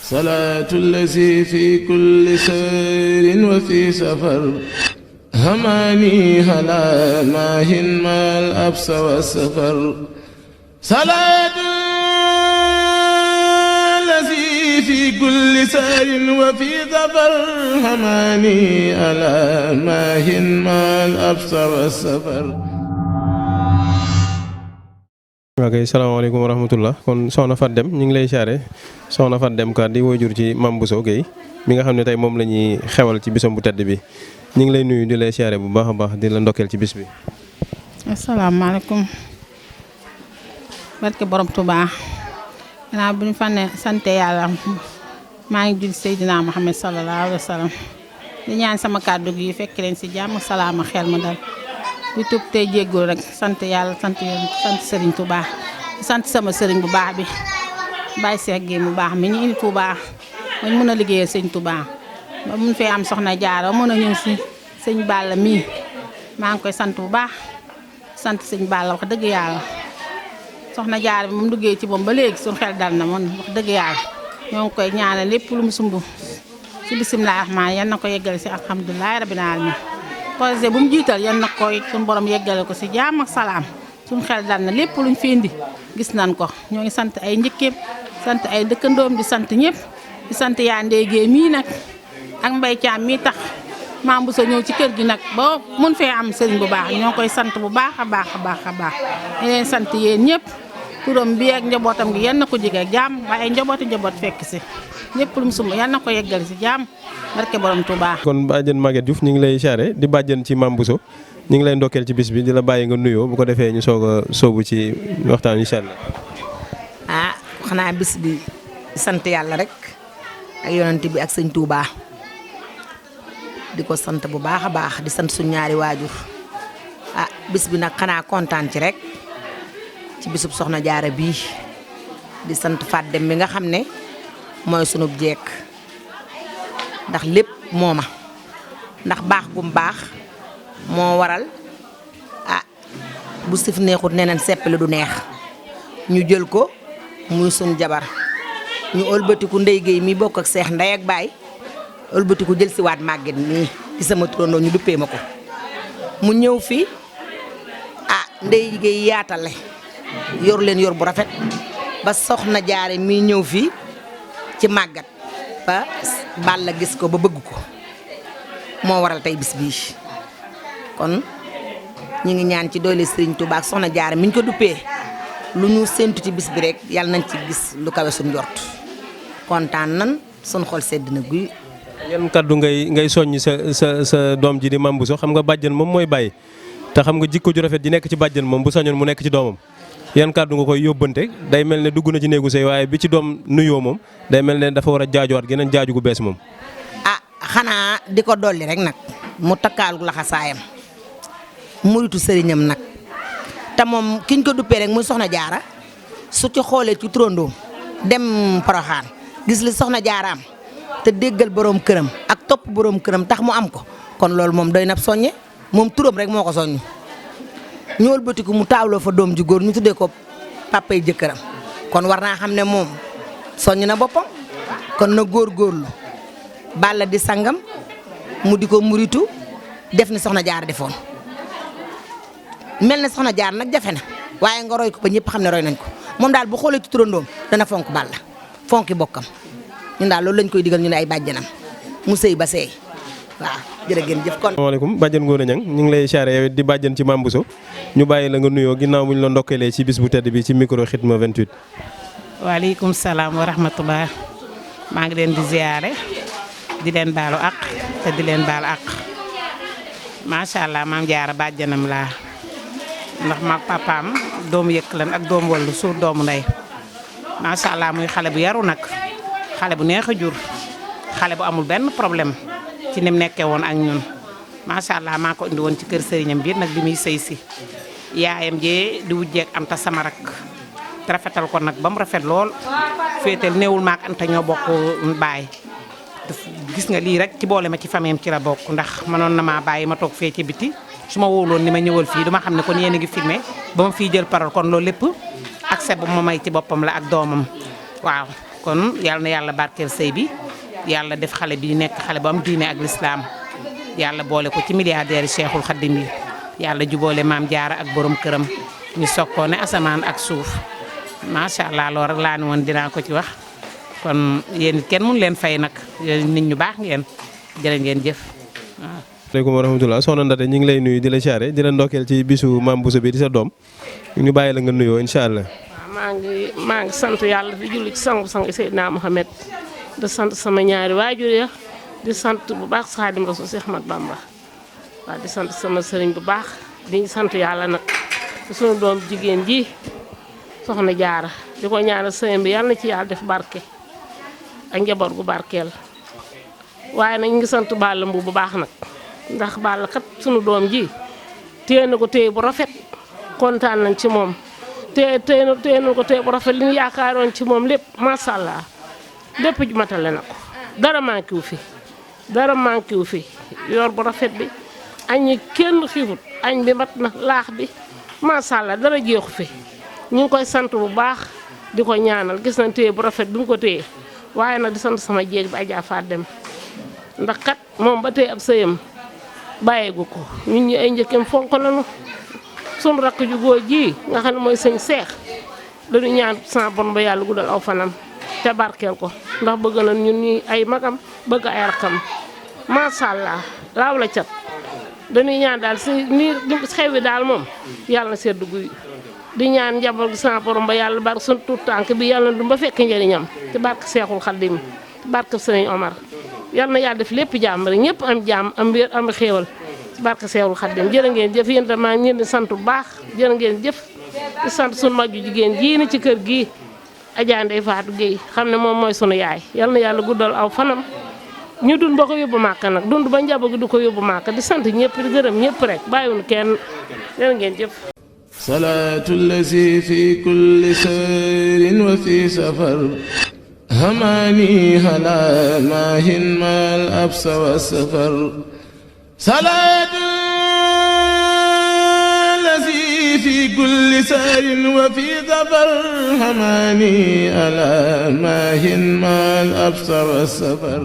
salaatu allazi fi kulli sayrin wa fi safar hamaani halaa maahin maal absa wa safar salaatu allazi fi kulli sayrin wa fi safar hamaani halaa maahin maal absa wa safar. ok salaamaaleykum wa rahmatullah kon soxna Fat Deme ñu ngi lay siyaare soxna Fat Deme ka di waajur ci Mame Bousso Gueye mi nga xam ne tey moom la ñuy xewal ci bisam bu tedd bi ñu ngi lay nuyu di lay siyaare bu baax a baax di la ndokkeel ci bis bi. asalaamaaleykum barke borom Touba gannaaw bu ñu fànnee sante yàlla maa ngi jul Seydina Muhammad sallallahu alayhi wa sallam di ñaan sama kàddu gi fekk leen si jàmm salaama xel ma dal di tub tey jéggul rek sant yàlla sant Serigne Touba sant sama Serigne bu baax bi Baye Cheikh Gueye bu baax mi ñu indi Touba mañ mën a liggéeyal sëñ Touba ba mun fee am soxna Jaara mën a ñëw si sëñ Balla mii maa ngi koy sant bu baax sant sëñ Balla wax dëgg yàlla soxna Jaara bi moom duggee ci moom ba léegi suñu xel dal na man wax dëgg yàlla ñoo ngi koy ñaanal lépp lu mu sumb si bisimilah rahmaan yan na ko yeggale si alhamdulilah rabbil alamin projet bu mu jiital yan na koy suñu borom yeggale ko si jaam ak salaam suñu xel dal na lépp luñ fi indi gis nañ ko ñoo ngi sant ay njëkkeem sant ay dëkkandoom di sant ñëpp di sant yaa ndéegee mii nag ak mbay caam mii tax Mame Bousso ñëw ci kër gi nag ba mun fee am sëriñ bu baax ñoo koy sant bu baax a baax a baax a baax di leen sant yéen ñëpp turam bi ak njabootam gi yan na ko jige jaam waaye njaboot fekk si ñëpp lu mu sumb yan na ko yeggal si jaam barke borom Touba. kon bàjjen Maguette Diouf ñu ngi lay siyaare di bàjjen ci Mame Bousso ñu ngi lay ndokkeel ci bis bi di la bàyyi nga nuyoo bu ko defee ñu soog a sóobu ci waxtaan incha allah. xanaa bis bi sant yàlla rek ak yonent bi ak sëñ Touba di ko sant bu baax a baax di sant suñ ñaari waajur bis bi nag xanaa kontaan ci rek ci bisub soxna Jaara bii di sant Fat Deme mi nga xam ne mooy sunub jekk ndax lépp mooma ndax baax gum baax moo waral bu sif neexut neneen seppali du neex ñu jël ko muy sun jabar ñu ëlbatiku Ndey Gueye mi bokk ak seex ndey ak baay ëlbatiku jël si waat Maguette nii ci sama turandoo ñu duppee ma ko mu ñëw fi Ndey Gueye yaatale yor leen yor bu rafet ba soxna Jaare mi ñëw fii ci Maguette ba Balla gis ko ba bëgg ko moo waral tey bis bii kon ñu ngi ñaan ci doole Serigne Touba ak soxna Jaara mi ñu ko duppee lu ñu séntu ci bis bi rek yàlla nañ ci gis lu kawe suñ njort kontaan nan suñ xol sedd na guy. yan kaddu ngay soññ sa doom ji di Mame Bousso xam nga bàjjen moom mooy bàyyi te xam nga jikko ju rafet ji nekk ci bàjjen moom bu sañoon mu nekk ci doomam yan kaddu nga koy yóbbante day mel ne dugg na ci néegu sëy waaye bi ci doom nuyoo moom day mel ne dafa war a jaajuwaat geneen jaaju gu bees moom. xanaa di ko dolli rek nag mu takkaalu laxasaayam muritu sëriñam nag te moom kiñ ko duppee rek muy soxna Jaara su ci xoolee ci turandoom dem Poroxaan gis li soxna Jaara am te déggal borom këram ak topp borom këram tax mu am ko kon loolu moom doy na soññe moom turam rek moo ko soññ ñu wëlbatiku mu taawloo fa doom ju góor ñu tuddee ko papay jëkkëram kon war naa xam ne moom soññ na boppam kon na góorgóorlu Balla di sangam mu di ko muritu def ni soxna Jaara defoon mel na soxna Jaara nag jafe na waaye nga roy ko ba ñëpp xam ne roy nañ ko moom daal bu xoolee ci turandoom dana fonk Balla fonki bokkam ñun daal loolu lañ koy digal ñu ne ay bàjjanam mu sëy ba seey waaw jërë ngeen jëf kon. asalaamaaleykum bàjjen Ngoné Niang ñu ngi lay siyaare yow di bàjjen ci Mame Bousso ñu bàyyi la nga nuyoo ginnaaw bu ñu la ndokkeelee ci bis bu tedd bi ci micro Khidma 28. waaleykum salaam wa rahmatullah maa ngi leen di ziyaare di leen baalu àq te di leen baal àq macha allah maam Jaara bàjjanam laa ndax maag papaam doomu yëkk lan ak doomu wallu suur doomu ndey macha allah muy xale bu yaru nag xale bu neex a jur xale bu amul benn problème ci ni mu nekkee woon ak ñun macha allah maa ko indi woon ci kër sëriñam biir nag bi muy sëy si yaayam jee di wujjeek am ta sama rak te rafetal ko nag ba mu rafet lool féetal néewul maak anta ñoo bokk baay gis nga lii rek ci boole ma ci famille ci la bokk ndax mënoon na maa bàyyi ma toog fee ci biti su ma wóoloon ni ma ñëwal fii duma xam ne kon yéen a ngi filmé ba ma fii jël parole kon loolu lépp accès bu ma may ci boppam la ak doomam waaw kon yal na yàlla barkeel sëy bi yàlla def xale bi nekk xale bu am diine ak lislaam yàlla boole ko ci milliardaire Cheikhul Khadim yi yàlla juboole maam jaara ak borom këram ñu sokkoo ne asamaan ak suuf macha allah loolu rek laa ne woon dinaa ko ci wax kon yéen kenn mun leen fay nag yéen nit ñu baax ngeen jërë ngeen jëf waaw. asalaamaaleykum wa rahmatulah soxna Ndate ñu ngi lay nuyu di la siyaare di la ndokkeel ci bisu Mame Bousso bi di sa doom ñu bàyyi la nga nuyoo incha allah. waaw maa ngi sant yàlla di julli ci sangu-sang Seydina Mohamed di sant sama ñaari waajur ya di sant bu baax Xaadim Rasul Seex Ahmad Bamba waaw di sant sama sëriñ bu baax di sant yàlla nag sunu doom jigéen ji soxna Jaara di ko ñaanal sëyam bi yàlla na ci yàlla def barke ak njaboot gu barkeel waaye nag ñu ngi sant Balla Mbuub bu baax nag ndax Balla kat sunu doom ji téye na ko téye bu rafet kontaan nañ ci moom téye na ko téye bu rafet li ñu yaakaaroon ci moom lépp macha allah lépp matale na ko dara manqué wu fi dara manqué wu fi yor bu rafet bi añ yi kenn xiifut añ bi mat na laax bi macha allah dara jeexu fi ñu ngi koy sant bu baax di ko ñaanal gis nañ téye bu rafet bi mu ko téye waaye nag di sant sama jéeg bi Adja Faat Dem ndax kat moom ba tey ab sëyam bàyyeegu ko ñun ñi ay njëkkeem fonk nañu sunu rakk ju góor ji nga xam ne mooy sëñ Seex dañu ñaan sa bon ba yàlla guddal aw fanam te barkeel ko ndax bëgg na ñun ñi ay magam bëgg ay rakam macha allah laaw la cat dañuy ñaan daal si nii xew wi daal moom yàlla na sedd guy di ñaan njaboot gi sa borom ba yàlla barke sunu tuut tànk bi yàlla na du ba fekk njëriñam te barke Seexul Xaddim te barke Sëriñ Omar yàlla na yàlla def lépp jàmm rek ñëpp am jàmm am wér am xéewal ci barke Seexul Xaddim jërë ngeen jëf yéen tamit ngeen di sant bu baax jërë ngeen jëf di sant sunu mag ju jigéen jii ni ci kër gii Adja Ndeye Fatou Gueye xam ne moom mooy sunu yaay yal na yàlla guddal aw fanam ñu dund ba ko yóbbu màkk nag dund ba njaboot gi du ko yóbbu màkk di sant ñëpp di gërëm ñëpp rek bàyyiwuñu kenn jërë ngeen jëf. salaatu lazi fi kulli sayrin wa fi safar هماني هلا ماهن ما الأبس والسفر صلاة الذي في كل سار وفي ظفر هماني ألا ماهن ما الأبس والسفر